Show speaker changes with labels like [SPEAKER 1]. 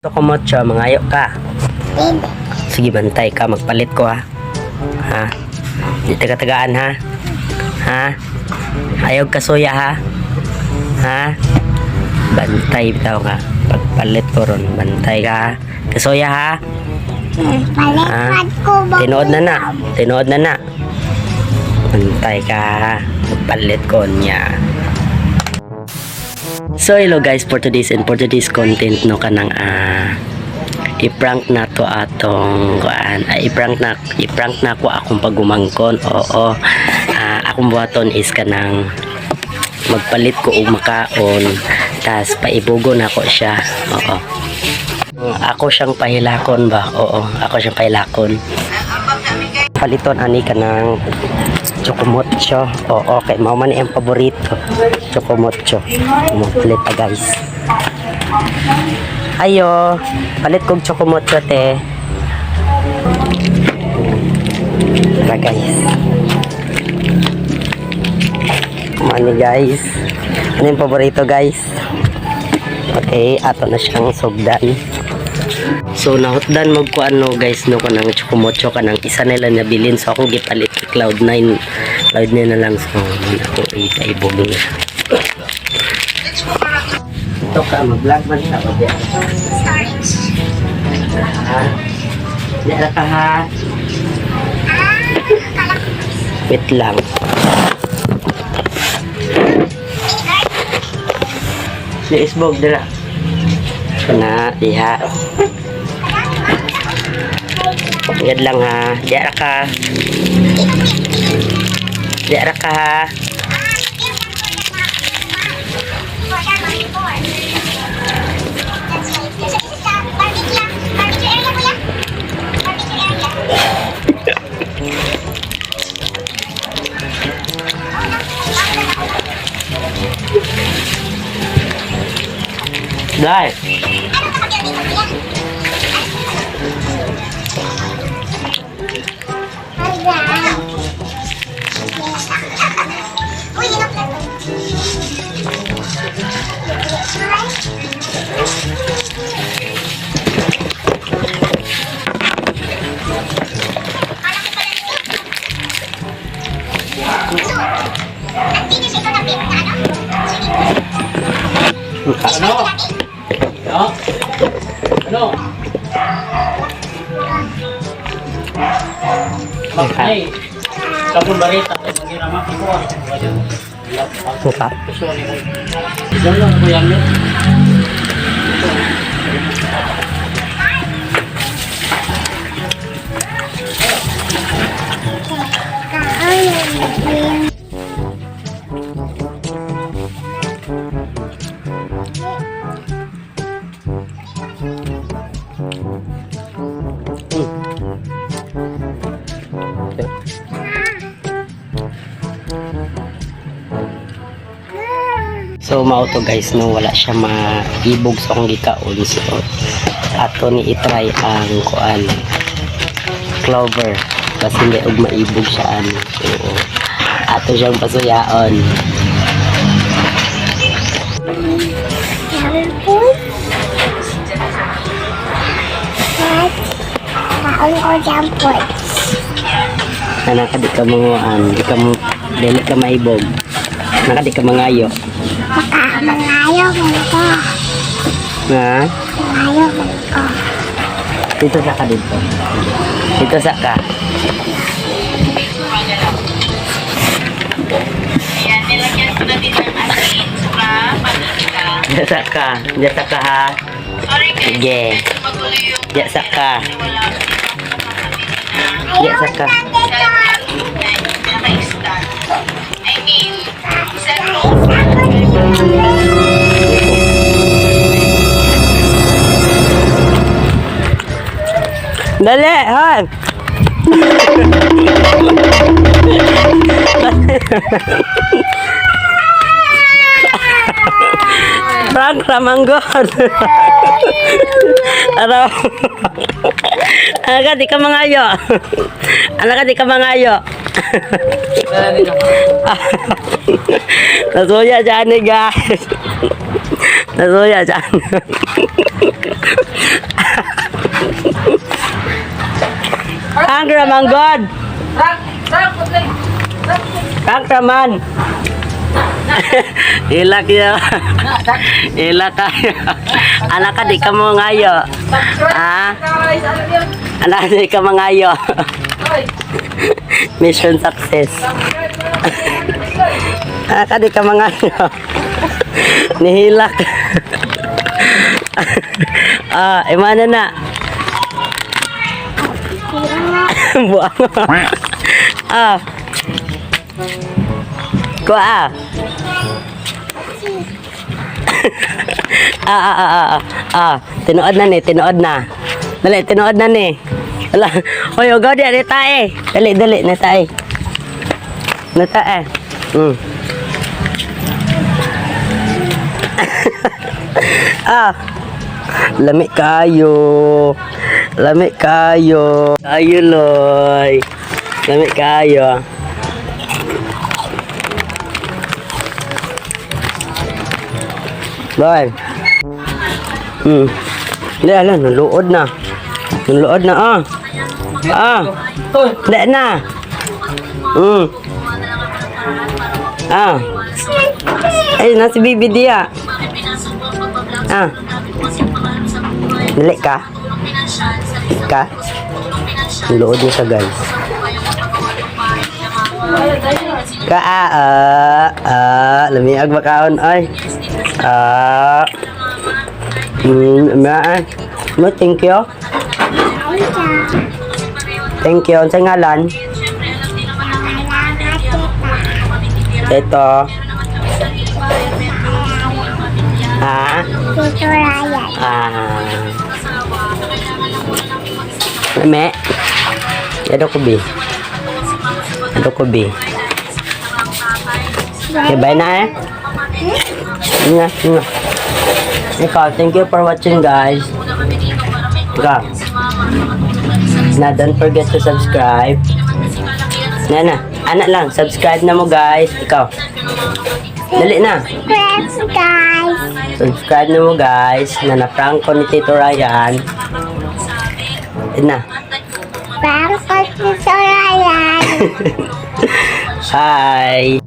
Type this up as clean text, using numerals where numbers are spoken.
[SPEAKER 1] Chocomocho, mangayo ka.
[SPEAKER 2] Hindi.
[SPEAKER 1] Sige, bantay ka. Magpalit ko, ha. Ha? Di taga-tagaan, ha? Ha? Ayaw ka suya, ha? Ha? Bantay bitaw ka. Pagpalit ko ron, bantay ka, ha? Kasuya, ha?
[SPEAKER 2] Palipat ko ba?
[SPEAKER 1] Tinood na na. Tinood na na. Bantay ka, ha? Magpalit ko niya. So hello guys, for today's and for today's content, no, kanang i-prank na to atong kuan, ay, i-prank na ko akong pagumangkon. Oo, akong buhaton is kanang magpalit ko og makaon, tas paibugon ako siya. Oo, ako siyang pahilakon ba. Oo, ako siyang pahilakon. Paliton ani kanang chocomocho. Oo, kay mao man ang paborito, chocomocho. Palit ta, guys. Ayo, palit kog chocomocho, te. Tara, guys. Mani, guys. Ano yung paborito, guys? Okay, ato na siyang sugdan. So nahutdan mo ko ano, guys, no, kanang chocomocho, kanang isa nila nabilin, so akong gipalit kay Cloud9. Cloud9 na lang, so mun ako ipaibog niya. Ito ka, mag-vlog man ka ba diyan? Ha? Di ala ka, ha? Wait lang. Di isbog dira. Na, diha. Yan lang, ha. Di ara ka. Di ara ka, ha. Dai.
[SPEAKER 3] Ano? No? Ano? Ay, kapon barita, magirama ko.
[SPEAKER 1] Suka.
[SPEAKER 3] Ano ko yan?
[SPEAKER 1] So mao to, guys, no, wala siya maibog sa akong gikaon, so ato ni itry ang kuan, clover, kasi hindi og maibog siya ani. So ato siyang pasuyaon.
[SPEAKER 2] Kaon ko jampot.
[SPEAKER 1] Anak ka, di ka mo an, di ka mo dili ka maibog. Naka di ka mangayo.
[SPEAKER 2] Baka mangayo man ko.
[SPEAKER 1] Ha?
[SPEAKER 2] Mangayo man ko.
[SPEAKER 1] Dito sa ka dito. Dito sa ka.
[SPEAKER 4] Ayan, nilagyan ko na din ng asin, suka, paminta.
[SPEAKER 1] Dito sa ka. Dito sa ka, ha.
[SPEAKER 4] Sorry guys,
[SPEAKER 1] Sige.
[SPEAKER 4] medyo magulo yung
[SPEAKER 1] Diyan sa ka.
[SPEAKER 4] kasi wala hindi pa ako nakakabili ng
[SPEAKER 1] Diyan sa ka.
[SPEAKER 4] cellphone na naka-stand. I mean, cellphone.
[SPEAKER 1] Dali, han. Frank Ramanggod. Araw. Anak ka, di ka mangayo. Anak ka, di ka mangayo. Nasuya dyan eh, guys. Nasuya siya. Prank raman god. Prank raman. Ilak ya. Ilak kayo. Anak ka, di ka mo ngayo. Ah? Anak, di ka mangayo. Mission success. Anak ka, di ka mangayo. Nihilak. Ah, imana na. Buang. Ah. Kuha ah. Ah, ah, ah, ah, ah. Ah, tinuod na ni, tinuod na. Dali, tinuod na ni. Ala, oy, ugaw di, ni tae. Dali, dali, ni tae. Ni tae. Ah. Lami kayo. Lami kayo. Kayo, loy. Lami kayo. Loy. Hindi, ala, naluod na. Naluod na, ah. Ah. Hindi na. Ah. Ay, nasa bibi diya. Ah. Dali ka. Ka. Naluod na siya, guys. Ka, ah, ah, ah. Lamiag makaon, ay. Ah. Ma, ah. Mo, thank you. Thank you. Ang ngalan? Ito. Ah.
[SPEAKER 2] Tito Ryan.
[SPEAKER 1] Ah. Lame. Ano ko bi? Ano ko bi? Okay, bye na eh. Nga, nga. Ikaw, thank you for watching, guys. Ikaw. Na, don't forget to subscribe. Na na, anak lang, subscribe na mo, guys. Ikaw. Dali na.
[SPEAKER 2] Subscribe, guys.
[SPEAKER 1] Subscribe na mo, guys. Na na-prank ko ni Tito Ryan. Ayun na.
[SPEAKER 2] Prank ko Tito Ryan.
[SPEAKER 1] Hi!